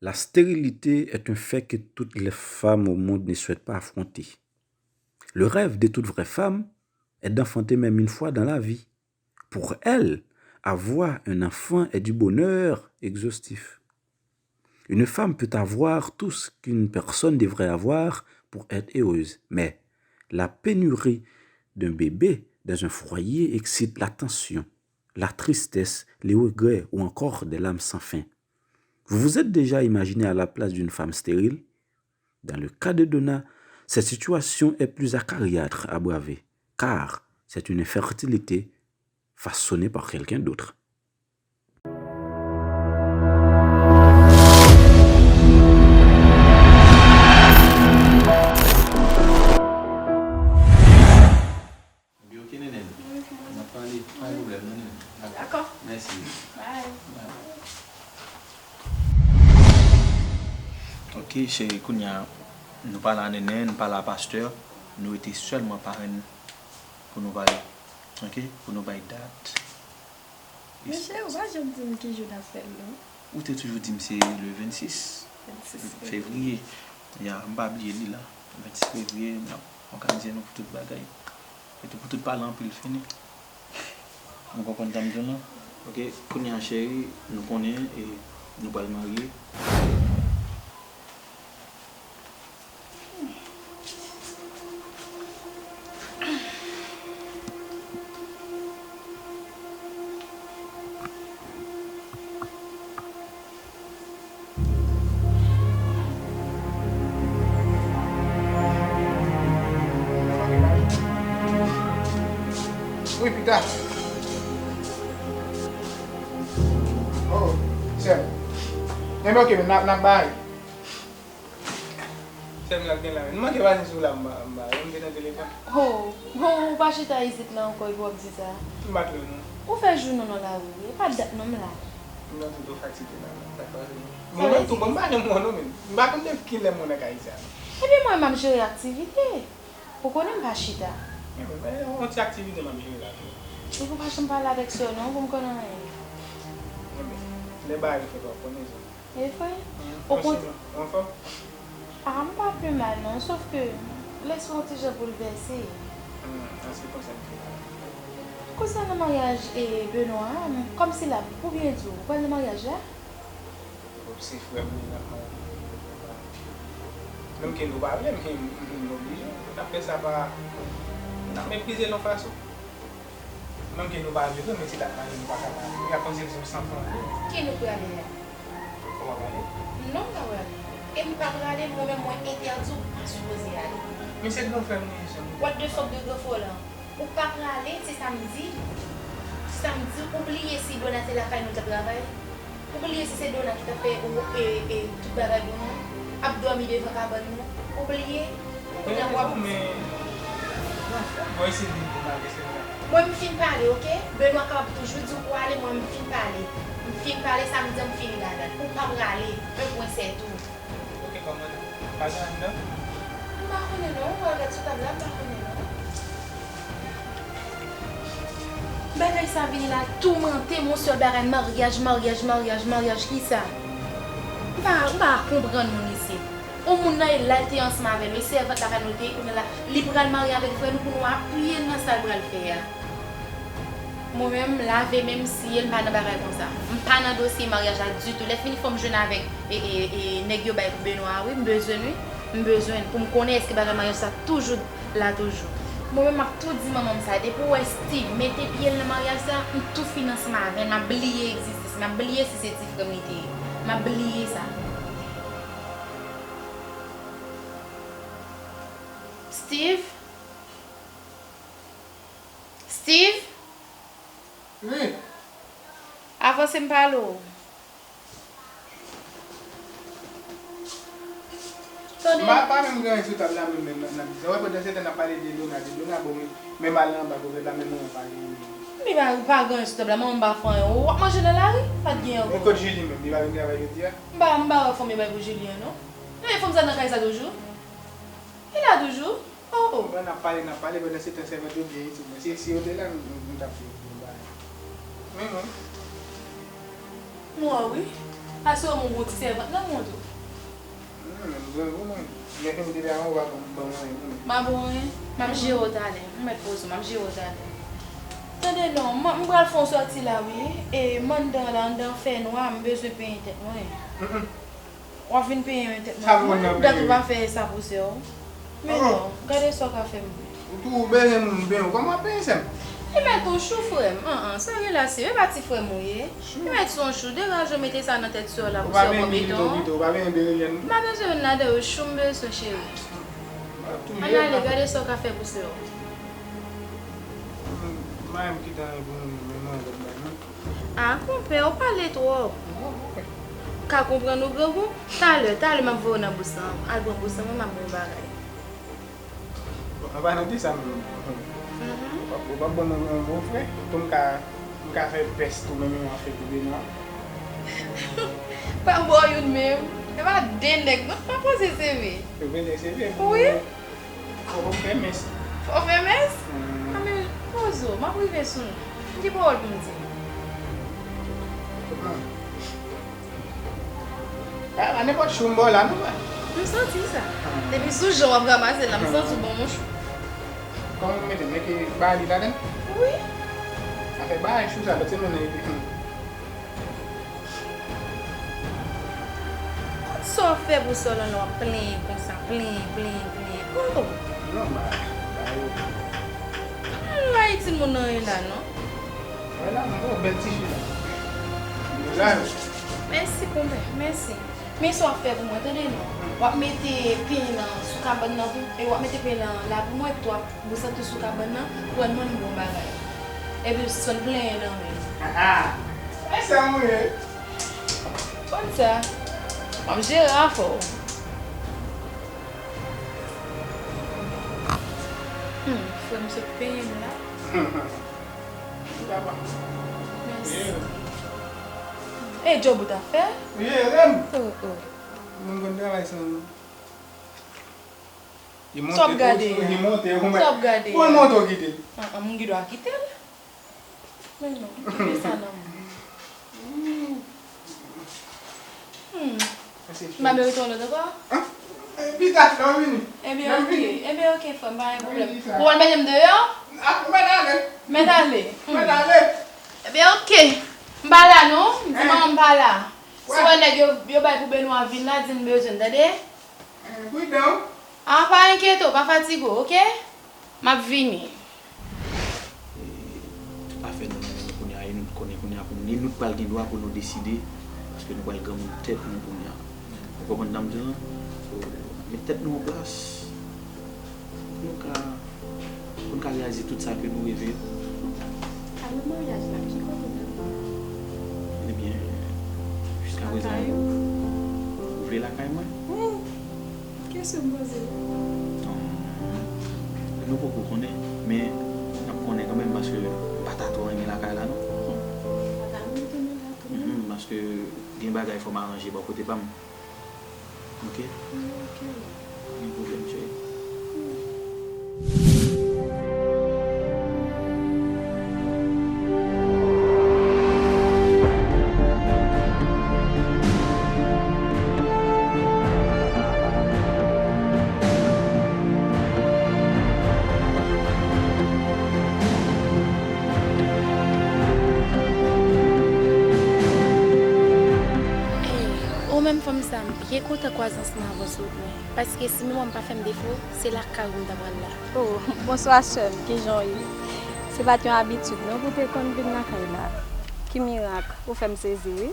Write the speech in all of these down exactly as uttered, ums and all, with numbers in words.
La stérilité est un fait que toutes les femmes au monde ne souhaitent pas affronter. Le rêve de toute vraie femme est d'enfanter même une fois dans la vie. Pour elle, avoir un enfant est du bonheur exhaustif. Une femme peut avoir tout ce qu'une personne devrait avoir pour être heureuse, mais la pénurie d'un bébé dans un foyer excite la tension, la tristesse, les regrets ou encore des larmes sans fin. Vous vous êtes déjà imaginé à la place d'une femme stérile? Dans le cas de Donna, cette situation est plus acariâtre à braver, car c'est une infertilité façonnée par quelqu'un d'autre. Ebyen, oke, Nènèn. N ap pale. Pa gen pwoblèm, non, Nènèn. Dakò. Mèsi. Bye. Bye. Oke, cheri, kounye a, nou pale a Nènèn, nou pale a pastè, nou rete sèlman parenn pou nou pale. Oke? Pou nou bay dat. Mesye, ou pa janm di m ki jou n ap fè l, non. Ou te toujou di m se le vennsis fevriye. Ya, m pa bliye li la. Vennsis fevriye, n ap òganize nou pou tout bagay. Epi pou tout pale anpil fini. Ou konprann sa m di w lan? Oke, kounye a, cheri, nou konnen e nou pral marye. Wi, pita. Oh, sè m. Enben, oke, men n ap, n ap bay. Sè m, n ap gen la men. Nou manke pase sou la, m ba, m ba, m te nan telefòn. Ho, ho, ou pa chita isit la ankò epi w ap di sa. M pa t wè non. Ou fè jou non nan lari wi, e pa dat non m la. M nan tout ou fatige la, m pa t wè non. Bon, mwen tou, bon, m pa janm wè non men. M pa konn depi kilè mwen nan kay sa non. Ebyen mwen m ap jere aktivite. Ou konnen m pa chita. Enben, yon ti aktivite m ap jere la tou. Epi w pa janm pale avèk sè w non, pou m konn anyen. Enben, lè bagay yo fèt w ap konnen sa. E vre? Ou konn... Ou anfòm? Ah, m pa pi mal non, sòf ke lespri yon ti jan boulvèse. Hmm, an se konsa m fè. Konsènan maryaj e Benoit a, kòmsi l ap, pou byen di w, ou pral nan maryaj la? Se frè m li, l ap marye. Menm ke nou pa vle, men m oblije. N ap fè sa pa, n ap meprize l yon fason. Menm ke nou pa vle vre, men si l ap marye, nou pa ka pa vle. Y ap panse se yon sanfan li ye. Ki nou prale a? Ou pa prale? Non, m pa prale. E m pa prale, mwen menm mwen entèdi w pa sipoze ale. Men se gran frè m li ye, sè m. What the fuck de gran frè w lan? Ou pa prale, se sa m di. Se sa m di, ou bliye si Dona se lakay nou l t ap travay? Ou bliye si se Dona ki t ap fè, e, e, tout bagay pou nou, ap dòmi devan kabann nou? Ou bliye? Kounye a w ap... Mwen, mwen fin pale, oke? Benoit kapab toujou di w pou ale, mwen, m fin pale. M fin pale, sa m di an, m fini ladann. Ou pa prale, un point c'est tout. Oke, kòmandan. Pa gen andan? M pa konnen non, ou al gad sou tab la, m pa konnen non. Bagay sa vini la toumante m, yon sèl bagay, maryaj, maryaj, maryaj, maryaj, kisa? M pa, m pa konprann moun isit. Yon moun nan, e la l te ansanm avè nou, e sèvant lakay nou l te ye, kounye a la, li pral marye avèk frè nou pou nou apiye l nan sa l pral fè a. Mwen menm, m lave men m, siye l, m pa nan bagay konsa. M pa nan dosye maryaj la ditou. Lè fini, fò m jwenn avèk, e, e, e, nèg yo bay pou Benoit a, wi, m bezwen l, wi. M bezwen l pou m konnen èske bagay maryaj sa toujou la toujou. Mwen menm, m ap tou di manman m sa, depi w wè Steve mete pye l nan maryaj sa, m tou fini ansanm avè l, m ap bliye egzistans, m ap bliye si se ti frè m li te ye. M ap bliye sa. Steve? Steve? Wi. Avanse m pale w. Tande. M pa, pa menm gen anyen sou tab la menm, menm, n ap di sa. Wè, pandan se tan n ap pale de Dona, de Dona, bon, men, men m al nan anba gouvèt la, men mwen pa gen anyen. Men pa, pa gen anyen sou tab la, manman m pa fè anyen. W ap manje nan lari? Pa t gen ankò. Men kot Julie menm? Li pa vin travay jodi a? M pa, m pa wè fanm yo bay pou Julie an, non. Men fanm sa nan kay sa toujou? Li la toujou? Oh, oh. Bon, n ap pale, n ap pale, pandan se tan sèvant yo byen isit. Men si, si yo te la, nou, nou, nou t ap fè yon bagay. Men mwen. Mwen, wi. Pase w moun gon ti sèvant nan moun tou. Hmm, m grangou mwen. Lè fini depi avan ou pa ban m anyen pou mwen. M a ba w anyen. M ap jere w talè. M mèt poze w, m ap jere w talè. Tande non, m, m pral fè yon sòti la wi. E m anndan la, anndan fè nwa, m bezwen penyen tèt mwen. Mm, mm. W ap vin penyen tèt mwen. Sa m konn nan dat ou pa fè sa pou sè w. Men non, gade sa w ka fè m. Ou tou ou bezwen moun penyen w, kòman w ap penyen sè m? Li mèt yon chou frè m. An, an, sa relase, e pa ti frè m ou ye. Li mèt se yon chou, degaje w mete sa nan tèt sè w la pou sè w pran beton. Ou pa benyen milito pito, ou pa benyen berejèn? M pa bezwen youn ladan yo, chou m bezwen cheri. Ann ale, gade sa w ka fè pou sè w. Madanm ki ta renmen pou mwen, men mwen lòt bay non. A, konpè, ou pale twòp. Ka konprann ou, grangou. Talè, talè, m ap voye w nan bous lan. Al pran bous lan, mwen, m ap ba w yon bagay. Bon, anvan nou di sa, m, ou p ap, ou p ap ban m yon, yon bon frè? Pou m ka, m ka fè vès tou, menm jan w ap fè pou Benwa. Pa ba w youn menm. E pa de nèg, non, pa poze seve. Ou vle seve? Wi. Fò w fè mès. Fò w fè mès? Hmm. A men, poze w, m ap rive sou nou. M gen pawòl pou m di. Ah. Ah, pa nenpòt chou m ba w la, non, frè. M santi sa. Hmm. Depi sou jan w ap ranmase l la, m santi w ban m yon chou. Kòman w mete l? Mete bali ladan l? Wi. Afè bagay chou sa, lòt semèn nan, epi, hmm. Kot sa w fè pou sè w lan lè w ap plenyen konsa, plenyen, plenyen, plenyen? Oh! Non, ba, ba yo. Ann rayi timoun nan ye la, non. Wè la, m gon bèl ti fi la. Mèsi, konpè, mèsi. Men sa w ap fè pou mwen, tande non. W ap mete penyen nan sou kabann nan pou, e w ap mete penyen nan la pou mwen, epi tou w ap Bous lan tou sou kabann nan, pou wè m ban m bon bagay. Epi w sot plenyen nan men. Ah, ah. E sa m ye. Konn sa. M ap jere afè w. Hmm, frè m sot penyen m la. Mèsi. E djòb ou t ap fè? Wi, e rèm. Oh, oh. Moun konn travay san nou. Sa w ap gade a? Sa w ap gade a? Bon, monte w kite l. An, an, m gen dwa kite l. Men non, kite sa nan men m. Hmm. M pa merite yon lòt ankò? Pita, lè w vini. Ebyen, oke. Ebyen, oke, frè m, pa gen pwoblèm. Ou pral mete m deyò? Mèt ale. Mèt ale. Mèt ale. Ebyen, oke. M pa la, non. M di manman m pa la. Si w wè nèg yo, yo bay pou Benwa vin la, di l m bezwen l, tande? Eh, pridan. Ah, pa enkyete w, pa fatige w, oke? M ap vini. E, tout afè nou nan men nou kounye a, e nou t konnen kounye a pou nou, e nou t pral gen dwa pou nou deside, paske nou pral granmoun tèt nou kounye a. Ou konprann sa m di w lan? So, met tèt nou an plas. Pou nou ka, pou nou ka reyalize tout sa ke nou reve yo. Alò, maryaj la, ki kote l ap fèt? Ebyen, jiskaprezan, ou vle lakay mwen? Wi. Kesyon m poze w. Bon, nou poko konnen, men n ap konnen kanmenm paske m pa ta twò renmen lakay la, non. Pa ta renmen tounen la, tounen? Mhm, paske gen bagay fò m aranje bò kote pa m. Ok? Ok. Pa gen pwoblèm, cheri. Ey, ou menm fanm sa, m byen kontan kwaze ansanm avè w sot mwen, paske si memwa m pa fè m defo, se lakay ou m ta pral la. Oh, bonswa sè m, kijan w ye? Se pa t yon abitid non pou te konn vin lakay la. Ki mirak, ou fè m sezi wi.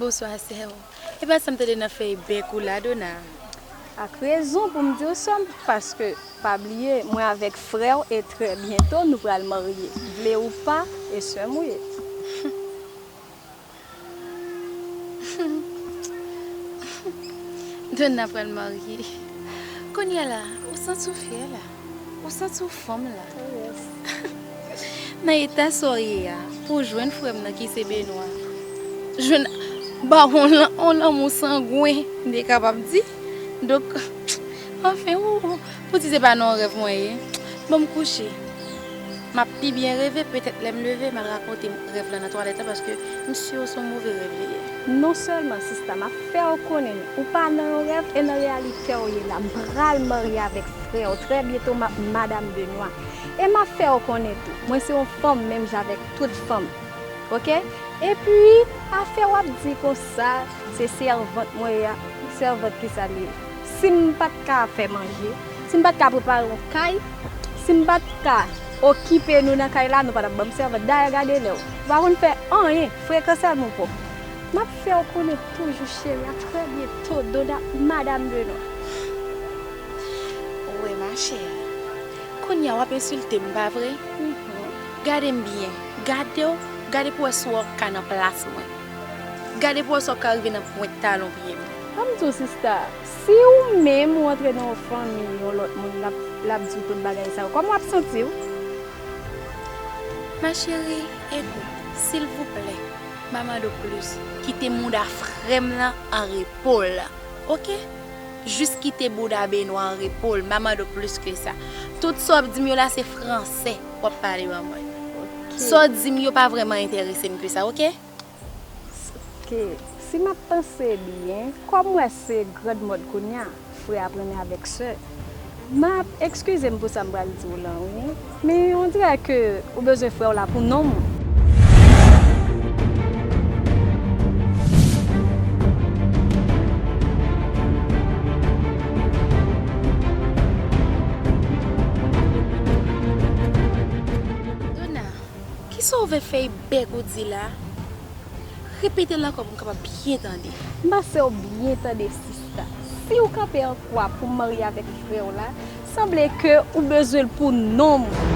Bonswa sè m. E pa sa m tande nan fèy bèk ou la, Dona? Ak rezon pou m di w sè m, paske pa bliye, mwen avèk frè w e trè byento nou pral marye. Vle ou pa, e sè m ou ye. Dona pral marye. Kounye a la, ou santi w fyè la? Ou santi w fanm la? Oh, yes. Nan eta sa w ye a, pou w jwenn frè m nan ki se Benwa, jwenn ba w on lan-, on lanmou sangwen, m te kapab di. Donk, anfen, ou, ou, ou di se pa nan yon rèv mwen ye. Ban m kouche. M ap pi byen reve, petèt lè m leve, m al rakonte rèv lan nan twalèt la, paske m si se yon move rèv li ye. Non sèlman, sista, m ap fè w konnen ou pa nan yon rèv e nan reyalite w ye la. M pral marye avèk frè w trè byento, m ap madanm Benwa. E m ap fè w konnen tou, mwen se yon fanm menm jan avèk tout fanm. Oke? Epi, afè w ap di konsa, se sèvant mwen ye a, sèvant kisa l ye? Si m pa t ka fè manje, si m pa t ka prepare yon kay, si m pa t ka okipe nou nan kay la, nou pa t ap ban m sèvant. Dayè, gade lè w. Ou pa konn fè anyen, frekan sèlman w pran. M ap fè w konnen toujou, cheri, a trè byento, Dona, madanm Benwa. Wi, ma chère. Kounye a w ap ensilte m, pa vre? Gade m byen. Gade w, gade pou w wè si w ka nan plas mwen. Gade pou w wè si w ka rive nan pwent talon pye m. Ban m di w, sista, si ou menm ou antre nan yon fanmi yon lòt moun, l ap, l ap di w tout bagay sa yo, kòman w ap santi w? Ma chérie, écoute, silvouplè, m ap mande w plis, kite mouda frè m lan an repo l, oke? Jis kite bouda Benwa an repo l, m ap mande w plis ke sa. Tout sa w ap di m yo la se fransè w ap pale ban mwen. Sa w di m yo pa vrèman enterese m ke sa, oke? Oke, si m ap panse byen, kòm m wè se grand mode kounye a, frè ap renmen avèk sè, m ap, eskize m pou sa m pral di w lan, wi. Men on dirè ke ou bezwen frè w la pou nonm ou. Dona, kisa w vle fè e bèk ou di la? Repete l ankò pou m kapab byen tande. M panse w byen tande, sista. Si w kanpe an kwa pou m marye avèk frè w la, sanble ke ou bezwen l pou nonm ou.